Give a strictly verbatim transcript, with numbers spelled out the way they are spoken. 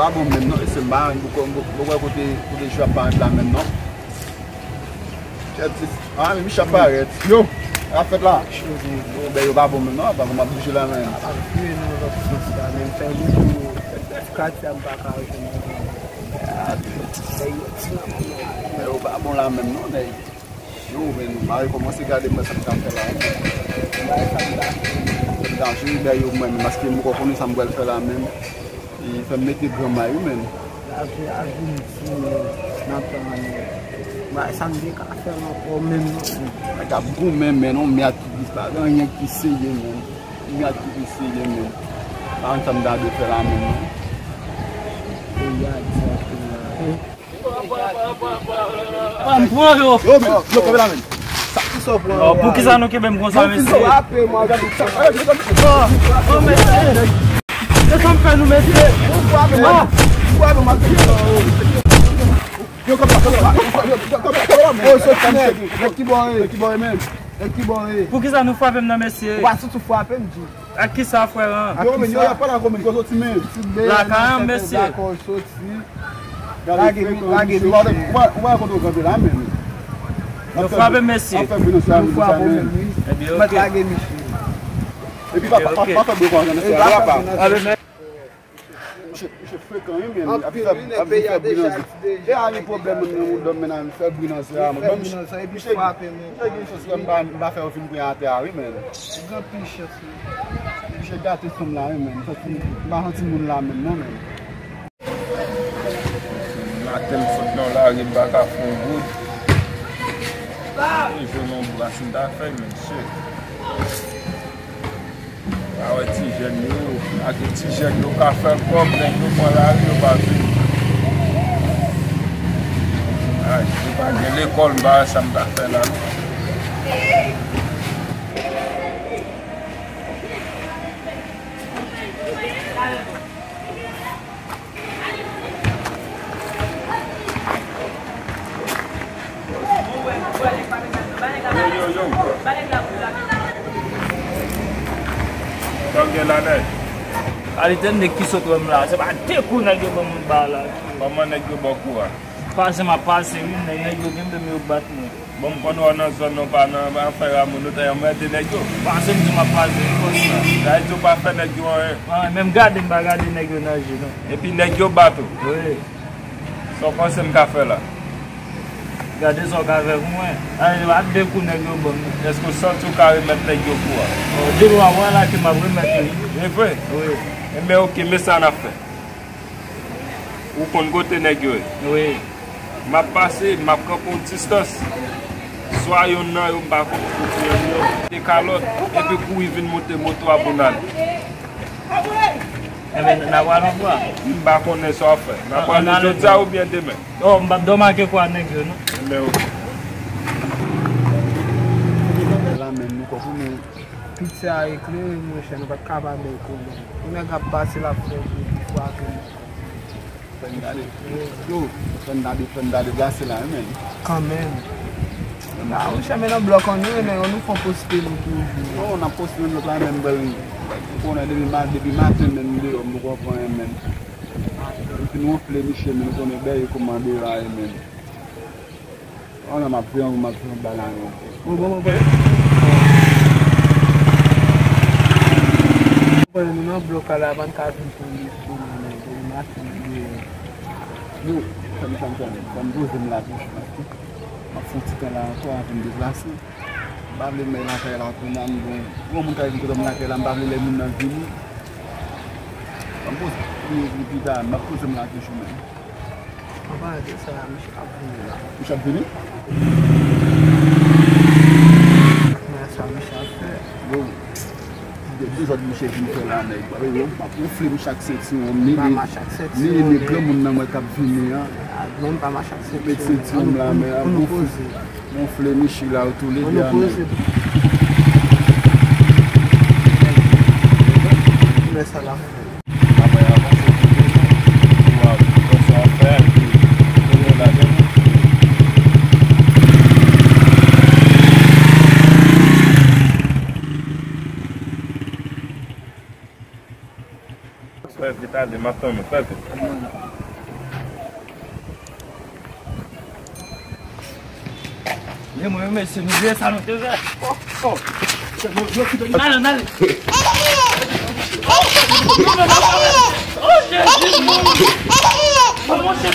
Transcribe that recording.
Pa bon menm non, mesye, m pa renmen poko, m poko wè kote, kote jou ap parèt la menm non. Kèt ti, ah, men Michel ap parèt. Yo, sa ap fèt la? Yo, bèy yo pa bon menm non, pa bon, m ap bouje la menm. Ap vire nan lòt sans la, men m fè wout pou katye a, m pa ka jwenn. Bèy yo ti nan moun yo. Bèy yo pa bon la menm non, nèg. Yo, men, m a rekòmanse gade mwen sa m ka fè la. Sa m ka jwe dèyè yo mwen, men paske m poko konnen sa m pral fè la menm. E fè m mete gran may wi menm. Lavi a vin di men nan tan an. Bagay sa m te ka fè l ankò menm non. Nèg ap goumen men non, men ak tout dis pa gen anyen ki serye menm. Men ak tout ki serye menm. Pa konn sa m ta dwe fè la menm non. Peyi a di anpil la. Pran, pran yo. Yo, men, yo, kenbe la, men. Sa ki sa w pran yo? Poukisa nou kenbe m konsa, mesye? Frape mwen avèk sa. Oh, oh, mesye. Se sa m fè nou, mesye. Frape mwen avèk sa. Yo, kenbe la, kenbe la. Oh, soti nèg. Nèg ki bò e? Nèg ki bò e, men? Nèg ki bò e? Poukisa nou frape m nan, mesye? Ou pa soti frape m, di. Ak kisa, frè an? Yo, men, yo, y ap pale ak ou, men, kote w soti, men? Lakay an, mesye. Lage, lage, misye. Ou pa, ou pa kote w kanpe la, men. Yo frape, mesye. Ap fè vyolanse a, men. Ebyen, ok. Lage, misye. Epi, pa, pa, pa fè bri konsa, mesye. Misye, misye frekan, wi, men. Ap fè, ap vin fè bri nan zye. E a gen pwoblèm, men, ou dòm, men, ap fè bri nan zye a, men. Misye, misye gen chans, m pa, m pa fè yo fin pran atè a, wi, men. Gen anpil chans. Misye gate fanm la, wi, men. M pa santi moun la menm, non, men. M atè m sot nan lari, m pa ka fè yon goud. E jwenn yon bras m ta fè, men, shit. Pa wè ti jèn yo, ak ti jèn yo ka fè kòb, nèg yo pran lari, yo pa vini. Ay, yo pa gen lekòl, m pa wè sa m ta fè la, non. Yo, yo, yo. Sa w gen la, nèg? Alè, tande ki sot wè m la. Se pa de kou nèg yo ban moun ba la. Kòman nèg yo ba w kou a? Pase m ap pase, wi, nèg, nèg yo kenbe m, yo bat mwen. Bon, m konn wè w nan zòn nan, w pa nan afè a moun, nou ta yon mède nèg yo. Pase m di m ap pase, wi, konsa. Sa vle di w pa fè nèg yo anyen. Ah, menm gade m pa gade nèg yo nan je, non. Epi nèg yo bat ou? Wi. Sa w panse m ka fè la? Gade sa w ka fè pou mwen. Alè, se pa de kou nèg yo ban m, non. Èske w santi w ka remèt nèg yo kou a? Oh, de lwa wè la ke m ap remèt li. E vre? Wi. Enben, oke, men sa n ap fè. Ou konn kote nèg yo ye? Wi. M ap pase, m ap kanpe yon distans. Swa yonn nan yo, m pa konn kote yo ye, de kalòt, epi kouri vin monte moto a pou n ale. Enben, n a pral yon fwa. M pa konnen sa w ap fè. N a pral jodi a oubyen demen? Oh, m p ap dòmi ak kwa nèg yo, non. Enben, oke. La menm, nou konprann, men piti a eklere, monchè, nou pa t ka pa bèl kou, non. Yon nèg ap pase, l ap fè bri, li frape nou. Fè n ta de-, yo, fè n ta de-, fè n ta deplase la, wi, men. Kanmenm. Fè n ta... Ah, wi, chè, men nan blòk an nou ye, men, nou fè poste nou toujou. Non, n ap poste nou blòk la, men, bèl, ou konnen depi ma-, depi maten, men, m deyò, m poko pran anyen, men. Epi nou anfle, miche, men, ou konnen bèl kòman deyò a ye, men. Oh non, m ap fè yon, m ap fè yon bagay ankò. Bon, bon, bon, bon. Bon, nou nan blòk la, pa n ka vin pou li, pou li, men, pou li mache, men, yo, fè m, fè m, fè m, fè m poze m la, tou. M ap fè yon ti tan la ankò, anvan m deplase. M pa vle m lakay la kounye a, m bon, yon moun ka vin kote m lakay la, m pa vle lè moun nan vini. Fè m poze, li, li pita, m ap poze m la toujou, men. An palan de sa, misye ap vini la. Misye ap vini? Men sa misye ap fè. Bon. De, de zòt misye vin fè la, nèg. Yo, m ap wonfle misye ak sentiwon, m li, m pa mache ak sentiwon, li, li granmoun nan mwen k ap vini an. Ah, non, m pa mache ak sentiwon. Met sentiwon m la, men an nou poze. Wonfle misye la, yo tou le de a, men. Men sa la. Apre avanse pou devan, pou w ap pran sa w ap fè a, epi kounye a la devan. Frè, vit Ale, m ap tann ou, tande. Men mwen, mesye, nou vle sa nou te fè. Oh, oh. N ale, n ale. Oh, Jezi, non. Oh, mon Dieu.